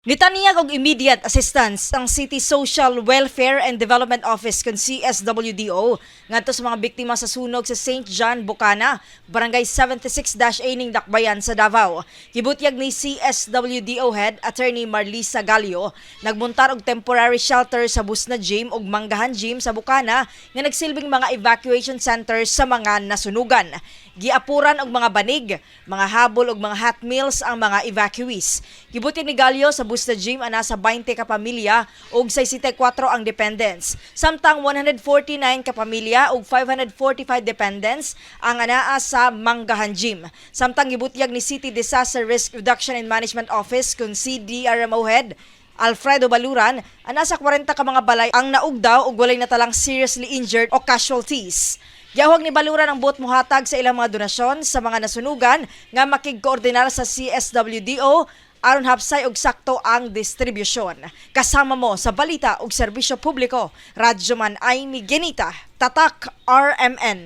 Nitaniyag og immediate assistance ang City Social Welfare and Development Office kon CSWDO ngadto sa mga biktima sa sunog sa St. John Bocana, Barangay 76-A ning Dakbayan sa Davao. Gibutyag ni CSWDO Head Attorney Marlisa Gallo, nagmuntar og temporary shelter sa Busna Gym ug Manggahan Gym sa Bocana nga nagsilbing mga evacuation centers sa mga nasunugan. Giapuran og mga banig, mga habol ug mga hot meals ang mga evacuees. Gibutyag ni Gallo, sa Busna Gym ana sa 20 ka pamilya ug 64 ang dependents. Samtang 149 ka pamilya ug 545 dependents ang anaa sa Manggahan Gym. Samtang gibutyag ni City Disaster Risk Reduction and Management Office kun CDRMO Head Alfredo Baluran, ana sa 40 ka mga balay ang naugdaw ug walay natalang seriously injured o casualties. Giawhag ni Baluran ang buot mohatag sa ilang mga donasyon sa mga nasunugan nga makigkoordinar sa CSWDO aron hapsay og sakto ang distribusyon. Kasama mo sa balita ug serbisyo publiko, Radyoman Amy Genita, Tatak RMN.